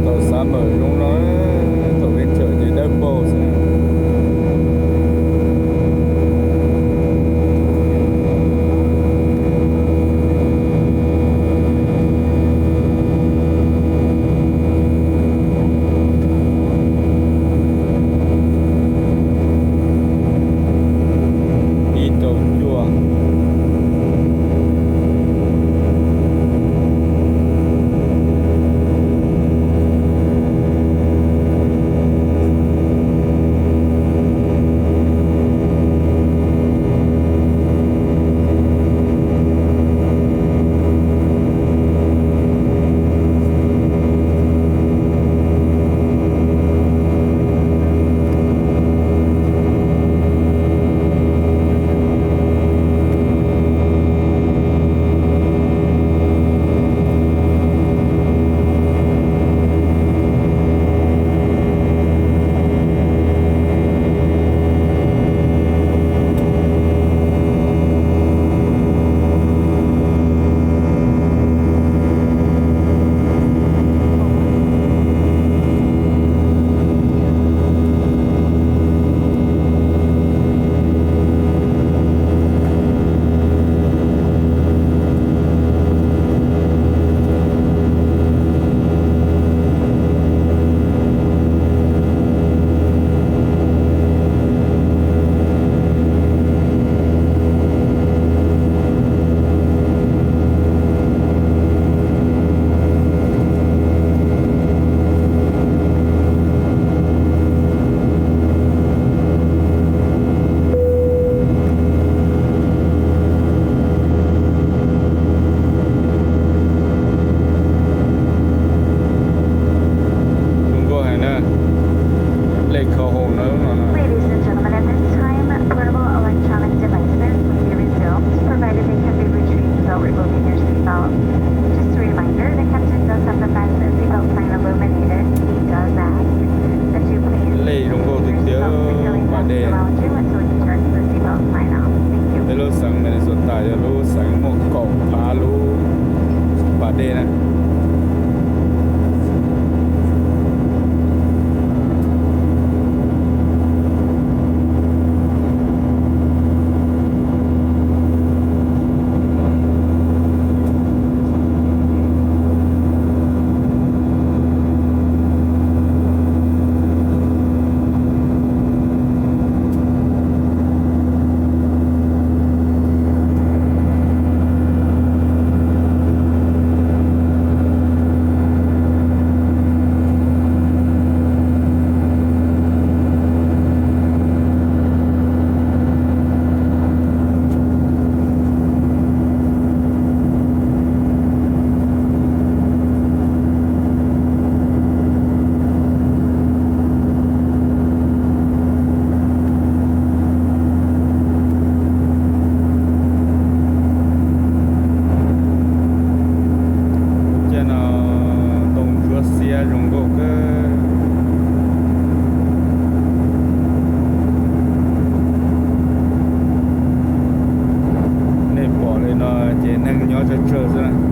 Thaum summer zoo no, thaum winter ces dawb paug xwb. Ib rau cuaj. Zoo nkauj heev na. Lej khau hau na lub no no. Ladies and gentlemen, at this time, portable electronic devices will be resumed, provided they can be retrieved without removing your seatbelt. Just a reminder, the captain does have the fasten seatbelt sign illuminated. He does ask that you please Lej zoo nkauj tiag tiag, pas dej. Around you until he turns the seatbelt sign off. Thank you. Peb lub xeev Minnesota yog lub xeev muaj kaum phav lub pas dej na. Ces no ntoo ntsuab xiab zoo nkauj kawg. Nej pom li no ces neeg nyob tsawg tsawg xwb na.